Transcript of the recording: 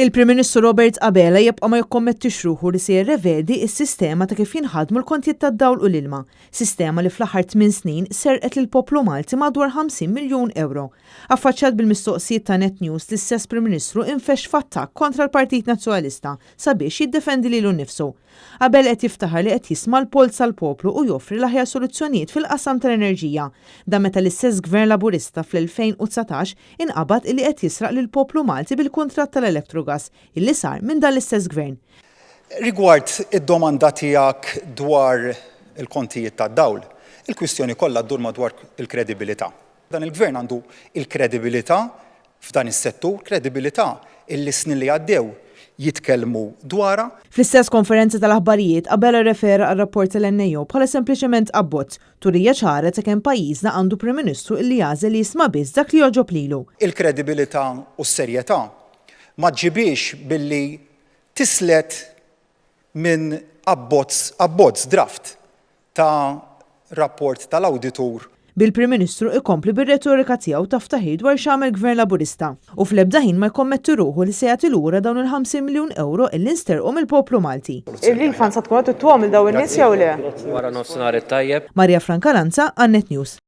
Il-Prim Ministru Robert Abela jibqa' ma jikkommettix ruħu li se jirrevedi s-sistema ta' kif jinħadmu l-kontijiet tad-dawl u l-ilma, sistema li fl-aħħar tminn snin serqet lill-poplu Malti madwar 50 miljun ewro. Affaċċjat bil-mistoqsijiet ta' Net News l-istess Prim Ministru infexx f'attakk kontra l-Partit Nazzjonalista sabiex jiddefendi lilu nnifsu. Abela qed jiftaħar li qed jisma' l-polz tal-poplu u joffri l-aħjar soluzzjonijiet fil-qasam tal-enerġija. Dan meta l-istess Gvern Laburista fl-2019 inqabad illi qed jisraq lill-poplu Malti bil-kuntratt tal-Electrogas illi sar minn dan l-istess Gvern. Rigward id-domanda tiegħek dwar il-kontijiet tad-dawl, il-kwistjoni kollha ddur madwar il-kredibilità. Dan il-Gvern għandu l-kredibilità f'dan is-settur, kredibilità illi s-snin li għaddew jitkellmu dwarha. Fl-istess konferenza tal-aħbarijiet, Abela rrefera għar-rapport tal-NAO bħala sempliċement abbozz, turija ċara ta' kemm pajjiżna għandu Prim Ministru illi jagħżel li jisma' biss dak li jogħġob lilu. Il-kredibilità u s-serjetà ma ġġibhiex billi tislet minn abbozz, abbozz, draft, ta' rapport tal-awditur. Bil-Prim Ministru ikompli bir-retorika tiegħu ta' ftaħir dwar x'għamel Gvern Laburista u fl-ebda ħin ma jkommetti ruħu li se jagħti lura dawn il-50 miljun ewro illi nsterqu mill-poplu Malti. Ir-refunds sa tkun qed ittuhom lil dawn in-nies jew le? Wara nofsinhar it-tajjeb. Maria Francalanza, għan-Net News.